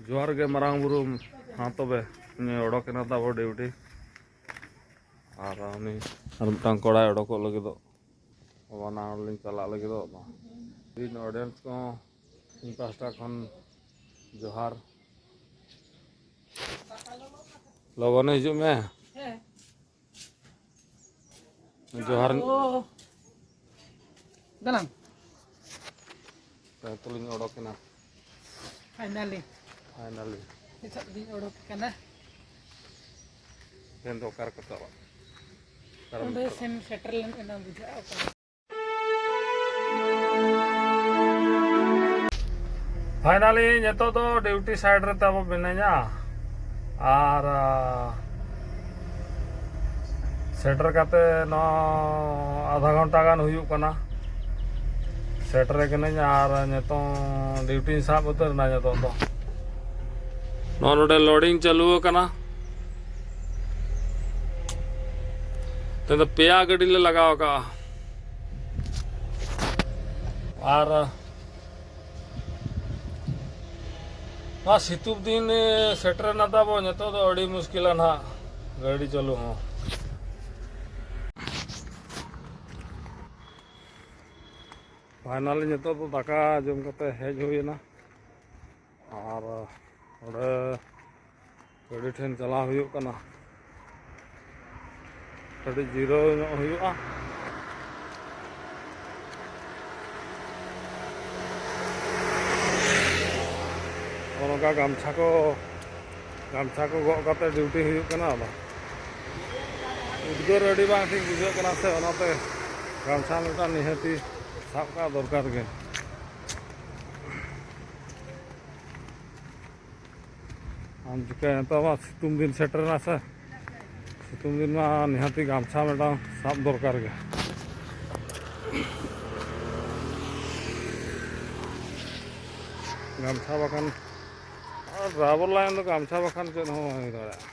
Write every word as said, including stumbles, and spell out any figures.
ᱡᱚᱦᱟᱨ ᱜᱮ ᱢᱟᱨᱟᱝ ᱵᱩᱨᱩ᱾ ᱦᱮᱸ ᱛᱚᱵᱮ, ᱩᱱᱤ ᱚᱰᱚᱠ ᱮᱱᱟ ᱛᱟᱵᱚ ᱰᱤᱭᱩᱴᱤ᱾ ᱟᱨ ᱩᱱᱤ ᱟᱨ ᱢᱤᱫᱴᱟᱝ ᱠᱚᱲᱟᱭ ᱚᱰᱚᱠᱚᱜ ᱞᱟᱹᱜᱤᱫᱚᱜ᱾ ᱵᱟᱱᱟ ᱦᱚᱲ ᱞᱤᱧ ᱪᱟᱞᱟᱜ ᱞᱟᱹᱜᱤᱫᱚᱜ ᱫᱚ᱾ ᱤᱧ ᱚᱰᱤᱭᱮᱱᱥ ᱠᱚᱦᱚᱸ ᱤᱧ ᱯᱟᱦᱴᱟ ᱠᱷᱚᱱ ᱡᱚᱦᱟᱨ᱾ ᱞᱚᱜᱚᱱ ᱦᱤᱡᱩᱜ ᱢᱮ᱾ ᱡᱚᱦᱟᱨ᱾ ᱳ᱾ ᱫᱟᱞᱟᱝ᱾ ᱛᱚ ᱞᱤᱧ ᱚᱰᱚᱠ ᱮᱱᱟ᱾ ᱯᱷᱟᱭᱱᱟᱞᱤ᱾ ᱯᱷᱟᱭᱱᱟᱞᱤ᱾ ᱱᱤᱛᱚᱜ ᱞᱤᱧ ᱚᱰᱚᱠ ᱠᱟᱱᱟ᱾ ᱛᱮᱦᱮᱧ ᱫᱚ ᱚᱠᱟ ᱨᱮᱠᱚ ᱪᱟᱞᱟᱜ? ᱚᱠᱟ ᱨᱮ ᱚᱸᱰᱮ ᱢᱮᱱᱟᱜ ᱠᱚᱣᱟ? ᱥᱮᱱ ᱥᱮᱴᱮᱨ ᱞᱮᱱ ᱮᱱᱟ ᱵᱩᱡᱷᱟᱹᱜᱼᱟ ᱚᱠᱟ᱾ ᱯᱷᱟᱭᱱᱟᱞᱤ ᱱᱤᱛᱚᱜ ᱫᱚ ᱰᱤᱭᱩᱴᱤ ᱥᱟᱭᱤᱰ ᱨᱮ ᱛᱟᱵᱚ ᱢᱤᱱᱟᱹᱧᱟ᱾ ᱟᱨ, ᱟ, ᱥᱮᱴᱮᱨ ᱠᱟᱛᱮ ᱱᱚᱣᱟ ᱟᱫᱷᱟ ᱜᱷᱚᱱᱴᱟ ᱜᱟᱱ ᱦᱩᱭᱩᱜ ᱠᱟᱱᱟ᱾ ᱥᱮᱴᱮᱨ ᱠᱟᱹᱱᱟᱹᱧ ᱟᱨ ᱱᱤᱛᱚᱝ ᱰᱤᱭᱩᱴᱤᱧ ᱥᱟᱵ ᱩᱛᱟᱹᱨ ᱮᱱᱟ ᱱᱤᱛᱚᱜ ᱫᱚ᱾ ᱱᱚᱜᱼᱚ ᱱᱚᱰᱮ ᱞᱳᱰᱤᱝ ᱪᱟᱹᱞᱩ ᱟᱠᱟᱱᱟ᱾ ᱛᱮᱦᱮᱧ ᱫᱚ ᱯᱮᱭᱟ ᱜᱟᱹᱰᱤ ᱞᱮ ᱞᱟᱜᱟᱣ ᱟᱠᱟᱫᱼᱟ᱾ ᱟᱨ ᱱᱚᱣᱟ ᱥᱤᱛᱩᱝ ᱫᱤᱱ ᱥᱮᱴᱮᱨᱮᱱᱟ ᱛᱟᱵᱚ, ᱱᱤᱛᱚᱜ ᱫᱚ ᱟᱹᱰᱤ ᱢᱩᱥᱠᱤᱞᱟ ᱱᱟᱦᱟᱜ ᱜᱟᱹᱰᱤ ᱪᱟᱹᱞᱩ ᱦᱚᱸ᱾ ᱯᱷᱟᱭᱱᱟᱞᱤ ᱱᱤᱛᱚᱜ ᱫᱚ ᱫᱟᱠᱟ ᱡᱚᱢ ᱠᱟᱛᱮ ᱦᱮᱡ ᱦᱩᱭᱮᱱᱟ᱾ ᱟᱨ ᱚᱸᱰᱮ ᱜᱟᱹᱰᱤ ᱴᱷᱮᱱ ᱪᱟᱞᱟᱣ ᱦᱩᱭᱩᱜ ᱠᱟᱱᱟ᱾ ᱠᱟᱹᱴᱤᱡ ᱡᱤᱨᱟᱹᱣ ᱧᱚᱜ ᱦᱩᱭᱩᱜᱼᱟ᱾ ᱱᱚᱜᱼᱚ ᱱᱚᱝᱠᱟ ᱜᱟᱢᱪᱷᱟ ᱠᱚ, ᱜᱟᱢᱪᱷᱟ ᱠᱚ ᱜᱚᱜ ᱠᱟᱛᱮ ᱰᱤᱭᱩᱴᱤ ᱦᱩᱭᱩᱜ ᱠᱟᱱᱟ᱾ ᱟᱫᱚ ᱩᱫᱽᱜᱟᱹᱨ ᱟᱹᱰᱤ ᱵᱟᱝ ᱴᱷᱤᱠ ᱵᱩᱡᱷᱟᱹᱜ ᱠᱟᱱᱟ ᱥᱮ, ᱚᱱᱟᱛᱮ ᱜᱟᱢᱪᱷᱟ ᱢᱤᱫᱴᱟᱝ ᱱᱤᱦᱟᱹᱛᱤ ᱥᱟᱵ ᱠᱟᱜ ᱫᱚᱨᱠᱟᱨ ᱜᱮ᱾ ᱟᱢ ᱪᱤᱠᱟᱹᱭᱟ, ᱱᱤᱛᱚᱜ ᱢᱟ ᱥᱤᱛᱩᱝ ᱫᱤᱱ ᱥᱮᱴᱮᱨᱮᱱᱟ ᱥᱮ, ᱥᱤᱛᱩᱝ ᱫᱤᱱ ᱢᱟ ᱱᱤᱦᱟᱹᱛᱤ ᱜᱟᱢᱪᱷᱟ ᱢᱤᱫᱴᱟᱝ ᱥᱟᱵ ᱫᱚᱨᱠᱟᱨ ᱜᱮ᱾ ᱜᱟᱢᱪᱷᱟ ᱵᱟᱠᱷᱟᱱ, ᱟᱨ ᱨᱟᱵᱟᱨ ᱞᱟᱭᱤᱱ ᱫᱚ ᱜᱟᱢᱪᱷᱟ ᱵᱟᱠᱷᱟᱱ ᱪᱮᱫ ᱦᱚᱸ ᱵᱟᱝ ᱦᱩᱭ ᱫᱟᱲᱮᱭᱟᱜᱼᱟ᱾